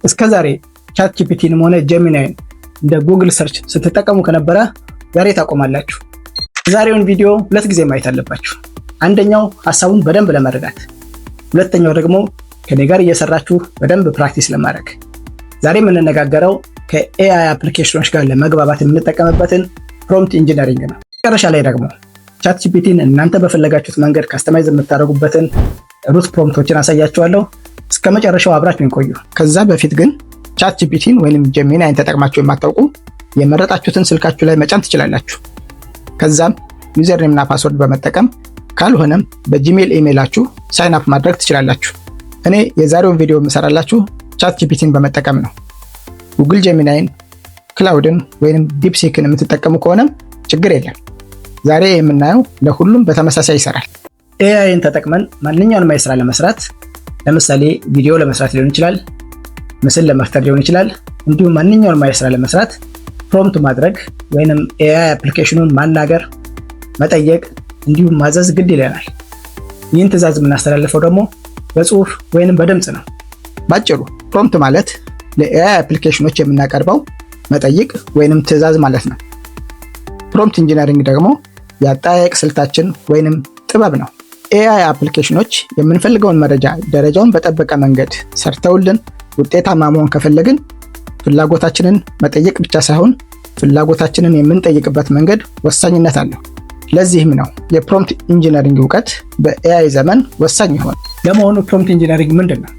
እስከዛሬ ChatGPT ንም ሆነ Gemini ን እንደ Google search ስትጠቀሙ ከነበረ ዛሬ ታቆማላችሁ። የዛሬውን ቪዲዮ ሁለት ጊዜ ማየት አለባችሁ። አንደኛው ሀሳቡን በደንብ ለመረዳት፣ ሁለተኛው ደግሞ ከኔ ጋር እየሰራችሁ በደንብ practice ለማድረግ። ዛሬ የምንነጋገረው ከ AI application ኖች ጋር ለመግባባት የምንጠቀምበትን prompt engineering ነው። መጨረሻ ላይ ደግሞ ChatGPT ን እናንተ በፈለጋችሁት መንገድ customize የምታደርጉበትን root prompt ኦችን አሳያችኋለሁ። እስከ መጨረሻው አብራችሁን ቆዩ። ከዛ በፊት ግን ChatGPT ን ወይም Gemini ን ተጠቅማችሁ የማታውቁ የመረጣችሁትን ስልካችሁ ላይ መጫን ትችላላችሁ። ከዛም username እና password በመጠቀም፣ ካልሆነም በ Gmail ኢሜይላችሁ sign up ማድረግ ትችላላችሁ። እኔ የዛሬውን ቪዲዮ የምሰራላችሁ ChatGPT ን በመጠቀም ነው። Google Gemini ን፣ Claude ን ወይም DeepSeek ን የምትጠቀሙ ከሆነም ችግር የለም። ዛሬ የምናየው ለሁሉም በተመሳሳይ ይሰራል። AI ን ተጠቅመን ማንኛውንም ስራ ለመስራት፣ ለምሳሌ ቪዲዮ ለመስራት ሊሆን ይችላል፣ ምስል ለመፍጠር ሊሆን ይችላል፣ እንዲሁም ማንኛውንም ስራ ለመስራት prompt ማድረግ ወይንም AI application ኑን ማናገር፣ መጠየቅ እንዲሁም ማዘዝ ግድ ይለናል። ይህን ትዕዛዝ የምናስተላልፈው ደግሞ በጽሁፍ ወይንም በድምፅ ነው። ባጭሩ prompt ማለት ለ AI application ኖች የምናቀርበው መጠይቅ ወይንም ትዕዛዝ ማለት ነው። Prompt engineering ደግሞ የአጠያየቅ ስልታችን ወይንም ጥበብ ነው። AI application ኖች የምንፈልገውን መረጃ ደረጃውን በጠበቀ መንገድ ሰርተውልን ውጤታማ መሆን ከፈለግን ፍላጎታችንን መጠየቅ ብቻ ሳይሆን ፍላጎታችንን የምንጠይቅበት መንገድ ወሳኝነት አለው። ለዚህም ነው የ prompt engineering እውቀት በ AI ዘመን ወሳኝ የሆነው። ለመሆኑ prompt engineering ምንድን ነው?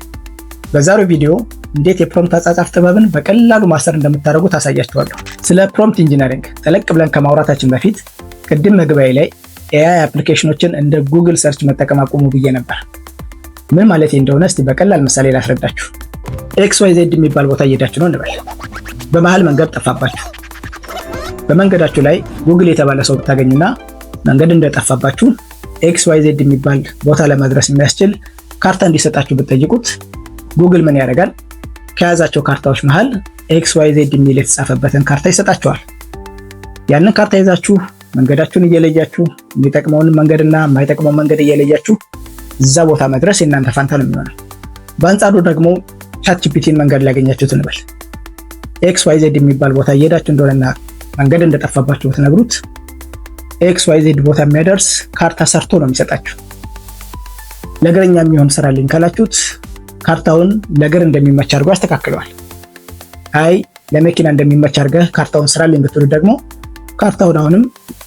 በዛሬው ቪዲዮ እንዴት የ prompt አጻጻፍ ጥበብን በቀላሉ master እንደምታደርጉ አሳያችኋለሁ። ስለ prompt engineering ጠለቅ ብለን ከማውራታችን በፊት ቅድም መግቢያዬ ላይ AI application ኖችን እንደ Google search መጠቀም አቁሙ ብዬ ነበር። ምን ማለት እንደሆነ እስቲ በቀላል ምሳሌ ላስረዳችሁ። XYZ የሚባል ቦታ እየሄዳችሁ ነው እንበል። በመሃል መንገድ ጠፋባችሁ። በመንገዳችሁ ላይ ጉግል የተባለ ሰው ብታገኙና መንገድ እንደጠፋባችሁ XYZ የሚባል ቦታ ለመድረስ የሚያስችል ካርታ እንዲሰጣችሁ ብትጠይቁት ጉግል ምን ያደርጋል? ከያዛቸው ካርታዎች መሃል XYZ የሚል የተጻፈበትን ካርታ ይሰጣችኋል። ያንን ካርታ ይዛችሁ መንገዳችሁን እየለያችሁ፣ የሚጠቅመውን መንገድና የማይጠቅመውን መንገድ እየለያችሁ እዛ ቦታ መድረስ የእናንተ ፋንታ ነው የሚሆነው። በአንጻሩ ደግሞ ChatGPT ን መንገድ ላይ ያገኛችሁት እንበል። XYZ የሚባል ቦታ እየሄዳችሁ እንደሆነና መንገድ እንደጠፋባችሁ ብትነግሩት XYZ ቦታ የሚያደርስ ካርታ ሰርቶ ነው የሚሰጣችሁ። ለእግረኛ የሚሆን ስራልኝ ካላችሁት ካርታውን ለእግር እንደሚመች አድርጎ ያስተካክለዋል። አይ ለመኪና እንደሚመች አድርገህ ካርታውን ስራልኝ ብትሉት ደግሞ ካርታውን አሁንም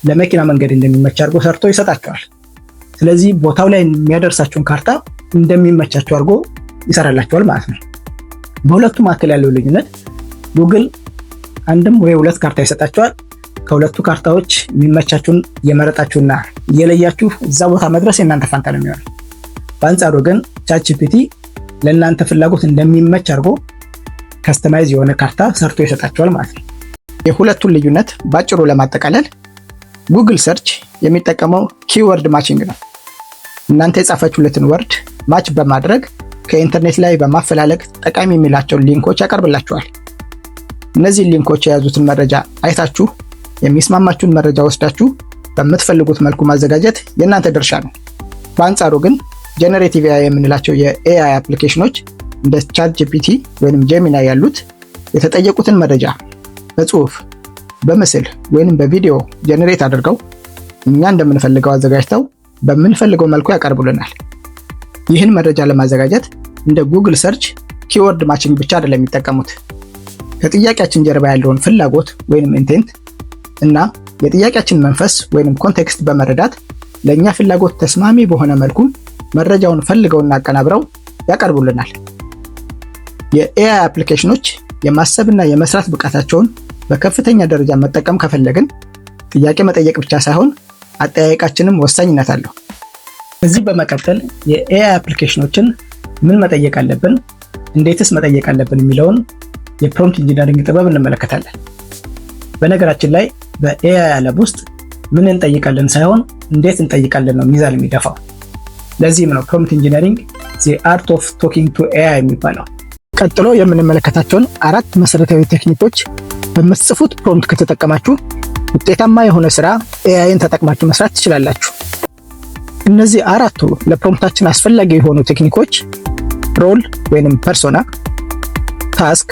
ለመኪና መንገድ እንደሚመች አድርጎ ሰርቶ ይሰጣችኋል። ስለዚህ ቦታው ላይ የሚያደርሳችሁን ካርታ እንደሚመቻችሁ አድርጎ ይሰራላችኋል ማለት ነው። በሁለቱ መካከል ያለው ልዩነት ጉግል አንድም ወይ ሁለት ካርታ ይሰጣችኋል። ከሁለቱ ካርታዎች የሚመቻችሁን እየመረጣችሁና እየለያችሁ እዛ ቦታ መድረስ የእናንተ ፋንታ ነው የሚሆነው። በአንጻሩ ግን ChatGPT ለእናንተ ፍላጎት እንደሚመች አድርጎ customize የሆነ ካርታ ሰርቶ ይሰጣችኋል ማለት ነው። የሁለቱን ልዩነት ባጭሩ ለማጠቃለል Google search የሚጠቀመው keyword matching ነው። እናንተ የጻፋችሁለትን word match በማድረግ ከኢንተርኔት ላይ በማፈላለግ ጠቃሚ የሚላቸውን link ኦች ያቀርብላችኋል። እነዚህን link ኦች የያዙትን መረጃ አይታችሁ የሚስማማችሁን መረጃ ወስዳችሁ በምትፈልጉት መልኩ ማዘጋጀት የእናንተ ድርሻ ነው። በአንጻሩ ግን generative AI የምንላቸው የ AI application ኖች እንደ ChatGPT ወይም Gemini ያሉት የተጠየቁትን መረጃ በጽሁፍ፣ በምስል ወይንም በቪዲዮ generate አድርገው እኛ እንደምንፈልገው አዘጋጅተው በምንፈልገው መልኩ ያቀርቡልናል። ይህን መረጃ ለማዘጋጀት እንደ Google search keyword matching ብቻ አይደለም የሚጠቀሙት። ከጥያቄያችን ጀርባ ያለውን ፍላጎት ወይንም intent እና የጥያቄያችን መንፈስ ወይንም context በመረዳት ለእኛ ፍላጎት ተስማሚ በሆነ መልኩ መረጃውን ፈልገውና አቀናብረው ያቀርቡልናል። የ AI application ኖች የማሰብና የመስራት ብቃታቸውን በከፍተኛ ደረጃ መጠቀም ከፈለግን ጥያቄ መጠየቅ ብቻ ሳይሆን አጠያየቃችንም ወሳኝነት አለው። ከዚህ በመቀጠል የ AI application ኖችን ምን መጠየቅ አለብን፣ እንዴትስ መጠየቅ አለብን የሚለውን የ prompt engineering ጥበብ እንመለከታለን። በነገራችን ላይ በ AI ዓለም ውስጥ ምን እንጠይቃለን ሳይሆን እንዴት እንጠይቃለን ነው ሚዛን የሚደፋው። ለዚህም ነው prompt engineering the art of talking to AI የሚባለው። ቀጥሎ የምንመለከታቸውን አራት መሰረታዊ ቴክኒኮች በምትጽፉት prompt ከተጠቀማችሁ ውጤታማ የሆነ ስራ AI ን ተጠቅማችሁ መስራት ትችላላችሁ። እነዚህ አራቱ ለ prompt ኣችን አስፈላጊ የሆኑ ቴክኒኮች role ወይንም persona፣ Task፣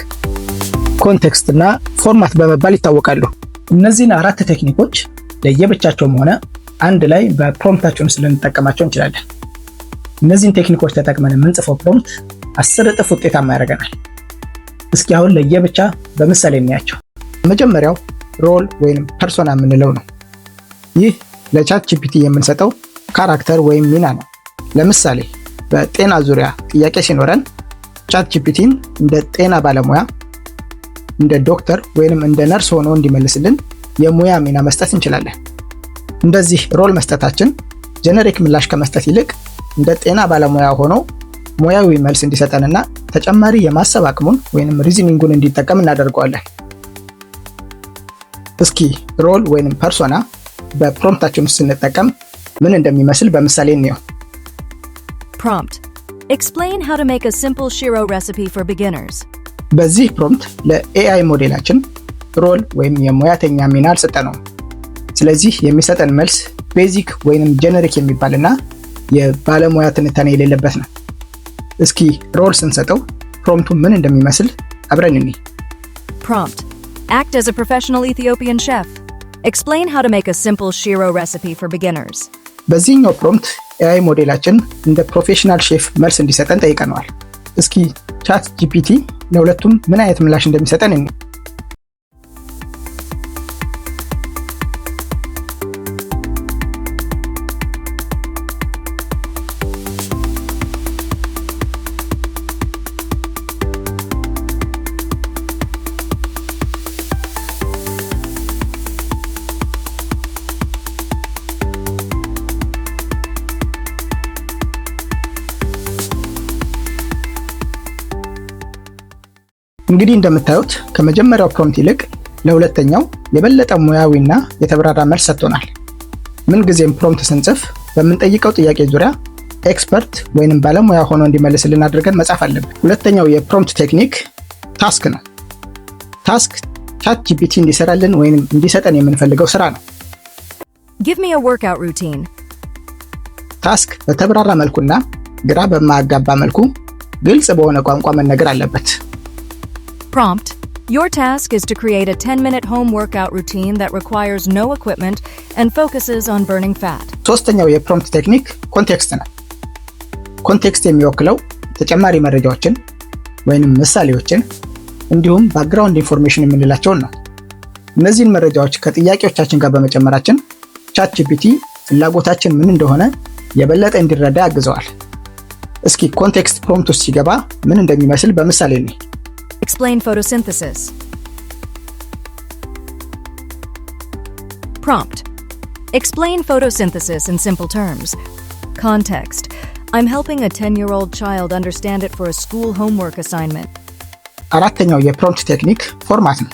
context እና format በመባል ይታወቃሉ። እነዚህን አራት ቴክኒኮች ለየብቻቸውም ሆነ አንድ ላይ በ prompt ኣችን ውስጥ ልንጠቀማቸው እንችላለን። እነዚህን ቴክኒኮች ተጠቅመን የምንጽፈው prompt 10 እጥፍ ውጤታማ ያደርገናል። እስኪ አሁን ለየብቻ በምሳሌ እንያቸው። መጀመሪያው role ወይም persona የምንለው ነው። ይህ ለ ChatGPT የምንሰጠው character ወይም ሚና ነው። ለምሳሌ በጤና ዙሪያ ጥያቄ ሲኖረን ChatGPT ን እንደ ጤና ባለሙያ፣ እንደ ዶክተር ወይንም እንደ ነርስ ሆኖ እንዲመልስልን የሙያ ሚና መስጠት እንችላለን። እንደዚህ role መስጠታችን generic ምላሽ ከመስጠት ይልቅ እንደ ጤና ባለሙያ ሆኖ ሙያዊ መልስ እንዲሰጠንና ተጨማሪ የማሰብ አቅሙን ወይንም reasoning ኡን እንዲጠቀም እናደርገዋለን። እስኪ role ወይንም persona በ prompt ኣችን ውስጥ ስንጠቀም ምን እንደሚመስል በምሳሌ እንየው። Prompt: Explain how to make a simple shiro recipe for beginners. በዚህ prompt ለ AI ሞዴላችን role ወይም የሙያተኛ ሚና አልሰጠነውም። ስለዚህ የሚሰጠን መልስ basic ወይንም generic የሚባልና የባለሙያ ትንታኔ የሌለበት ነው። እስኪ role ስንሰጠው prompt ኡ ምን እንደሚመስል አብረን እንይ። Prompt: Act as a professional Ethiopian chef. Explain how to make a simple shiro recipe for beginners. በዚህኛው prompt AI ሞዴላችን እንደ professional chef መልስ እንዲሰጠን ጠይቀነዋል። እስኪ ChatGPT ለሁለቱም ምን አይነት ምላሽ እንደሚሰጠን እንይ። እንግዲህ እንደምታዩት ከመጀመሪያው prompt ይልቅ ለሁለተኛው የበለጠ ሙያዊና የተብራራ መልስ ሰጥቶናል። ምንጊዜም prompt ስንጽፍ በምንጠይቀው ጥያቄ ዙሪያ expert ወይንም ባለሙያ ሆኖ እንዲመልስልን አድርገን መጻፍ አለብን። ሁለተኛው የ prompt ቴክኒክ task ነው። Task ChatGPT እንዲሰራልን ወይንም እንዲሰጠን የምንፈልገው ስራ ነው። Give me a workout routine. Task በተብራራ መልኩና ግራ በማያጋባ መልኩ ግልጽ በሆነ ቋንቋ መነገር አለበት። Prompt: Your task is to create a 10-minute home workout routine that requires no equipment and focuses on burning fat. ሶስተኛው የ prompt ቴክኒክ context ነው። Context የሚወክለው ተጨማሪ መረጃዎችን ወይንም ምሳሌዎችን እንዲሁም background information የምንላቸውን ነው። እነዚህን መረጃዎች ከጥያቄዎቻችን ጋር በመጨመራችን ChatGPT ፍላጎታችን ምን እንደሆነ የበለጠ እንዲረዳ ያግዘዋል። እስኪ context prompt ውስጥ ሲገባ ምን እንደሚመስል በምሳሌ እንይ። Explain photosynthesis. Prompt: Explain photosynthesis in simple terms. Context: I'm helping a 10-year-old child understand it for a school homework assignment. አራተኛው የ prompt ቴክኒክ format ነው።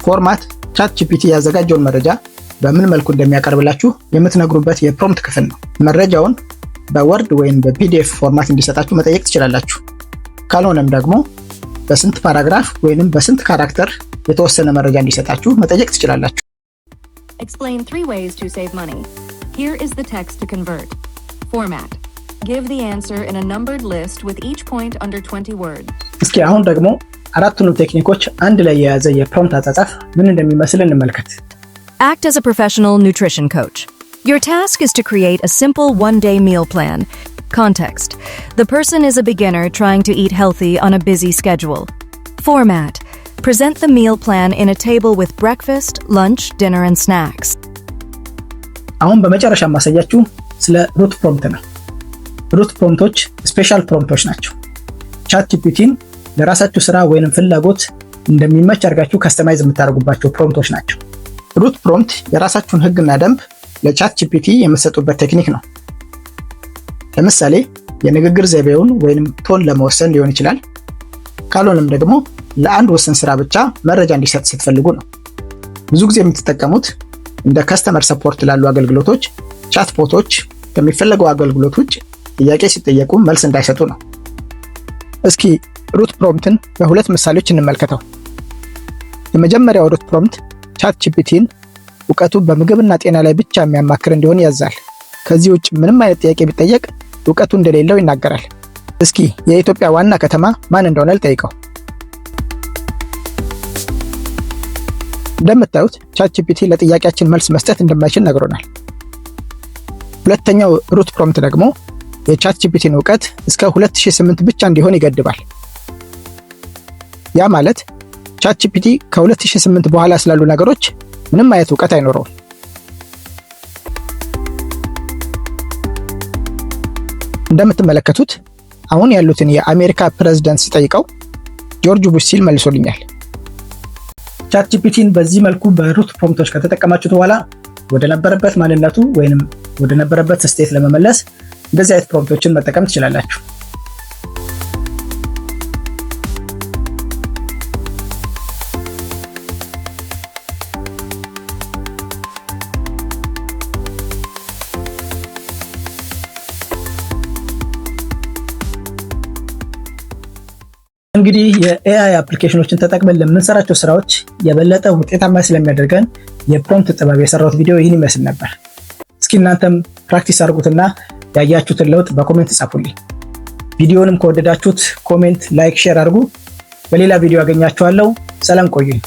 Format ChatGPT ያዘጋጀውን መረጃ በምን መልኩ እንደሚያቀርብላችሁ የምትነግሩበት የ prompt ክፍል ነው። መረጃውን በ Word ወይም በ PDF format እንዲሰጣችሁ መጠየቅ ትችላላችሁ። ካልሆነም ደግሞ በስንት paragraph ወይንም በስንት character የተወሰነ መረጃ እንዲሰጣችሁ መጠየቅ ትችላላችሁ። Explain three ways to save money. Here is the text to convert. Format: Give the answer in a numbered list with each point under 20 words. እስኪ አሁን ደግሞ አራቱንም ቴክኒኮች አንድ ላይ የያዘ የ prompt አጻጻፍ ምን እንደሚመስል እንመልከት። Act as a professional nutrition coach. Your task is to create a simple 1-day meal plan. Context: The person is a beginner trying to eat healthy on a busy schedule. Format: Present the meal plan in a table with breakfast, lunch, dinner, and snacks. አሁን በመጨረሻ ማሳያችሁ ስለ root prompt ነው። Root prompt ኦች special prompt ኦች ናቸው። ChatGPT ን ለራሳችሁ ስራ ወይንም ፍላጎት እንደሚመች አድርጋችሁ customize የምታደርጉባቸው prompt ኦች ናቸው። Root prompt የራሳችሁን ህግና ደንብ ለ ChatGPT የምትሰጡበት ቴክኒክ ነው። ለምሳሌ የንግግር ዘይቤውን ወይንም tone ለመወሰን ሊሆን ይችላል። ካልሆነም ደግሞ ለአንድ ውስን ስራ ብቻ መረጃ እንዲሰጥ ስትፈልጉ ነው። ብዙ ጊዜ የምትጠቀሙት እንደ customer support ላሉ አገልግሎቶች chatbot ኦች ከሚፈለገው አገልግሎት ውጭ ጥያቄ ሲጠየቁ መልስ እንዳይሰጡ ነው። እስኪ root prompt ን በሁለት ምሳሌዎች እንመልከተው። የመጀመሪያው root prompt ChatGPT ን እውቀቱ በምግብና ጤና ላይ ብቻ የሚያማክር እንዲሆን ያዛል። ከዚህ ውጭ ምንም አይነት ጥያቄ ቢጠየቅ እውቀቱ እንደሌለው ይናገራል። እስኪ የኢትዮጵያ ዋና ከተማ ማን እንደሆነ ልጠይቀው። እንደምታዩት ChatGPT ለጥያቄያችን መልስ መስጠት እንደማይችል ነግሮናል። ሁለተኛው root prompt ደግሞ የ ChatGPT ን እውቀት እስከ 2008 ብቻ እንዲሆን ይገድባል። ያ ማለት ChatGPT ከ2008 በኋላ ስላሉ ነገሮች ምንም አይነት እውቀት አይኖረውም። እንደምትመለከቱት አሁን ያሉትን የአሜሪካ ፕሬዝዳንት ስጠይቀው ጆርጅ ቡሽ ሲል መልሶልኛል። ChatGPT ን በዚህ መልኩ በ root prompt ኦች ከተጠቀማችሁት በኋላ ወደ ነበረበት ማንነቱ ወይንም ወደ ነበረበት state ለመመለስ እንደዚህ አይነት prompt ኦችን መጠቀም ትችላላችሁ። እንግዲህ የ AI application ኦችን ተጠቅመን ለምንሰራቸው ስራዎች የበለጠ ውጤታማ ስለሚያደርገን የ prompt ጥበብ የሰራሁት ቪዲዮ ይህን ይመስል ነበር። እስኪ እናንተም practice አድርጉትና ያያችሁትን ለውጥ በ comment ጻፉልኝ። ቪዲዮንም ከወደዳችሁት comment፣ like፣ share አድርጉ። በሌላ ቪዲዮ አገኛችኋለሁ። ሰላም ቆዩኝ።